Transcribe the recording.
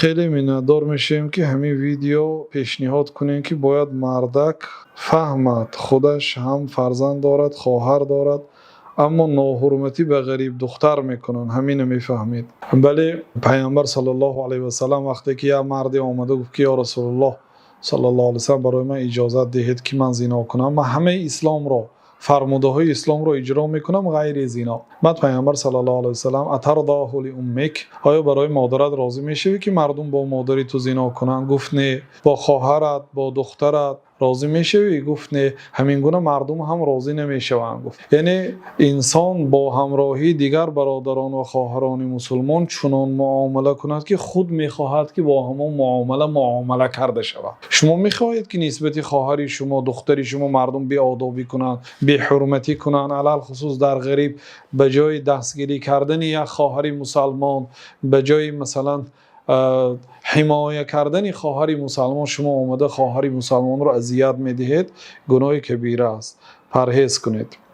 Хеле миннатдор мешавем, ки ҳамин видео пешниҳод кунем, ки бояд мардак фаҳмад, худаш ҳам фарзанд дорад, хоҳар дорад, аммо ноҳурматӣ ба ғарибдухтар мекунанд. Ҳамино мефаҳмед. Бале, Паёмбар саллаллоҳу алайҳи васаллам, вақте ки як марде омада гуфт, ки: «Ё Расулуллоҳ саллаллоҳу алайҳи васаллам, барои ман иҷозат диҳед, ки ман зино кунам. Ман ҳамаи исломро, фармудаҳои исломро иҷро мекунам, ғайри зино». Баъд Паёмбар саллаллоҳу алайҳи васаллам: «أترضاه لأمك?» Оё барои модарат розӣ мешавӣ, ки мардум бо модари ту зино кунанд? Гуфт: «Не». Бо хоҳарат, бо духтарат розӣ мешавӣ? Гуфт: «Не». Ҳамин гуна мардум ҳам розӣ намешаванд, гуфт. Яъне инсон бо ҳамроҳии дигар бародарон ва хоҳарони мусулмон чунон муомила кунад, ки худ мехоҳад, ки бо ҳамон муомила муомила карда шавад. Шумо мехоҳед, ки нисбати хоҳари шумо, духтари шумо мардум беодобӣ кунанд, беҳурматӣ кунанд, алалхусус дар ғариб, ба ҷои дастгирӣ кардани як хоҳари мусалмон, ба ҷои масалан ҳимоя кардани хоҳари мусалмон, шумо омада хоҳари мусалмонро азият медиҳед, гуноҳи кабира аст, парҳез кунед.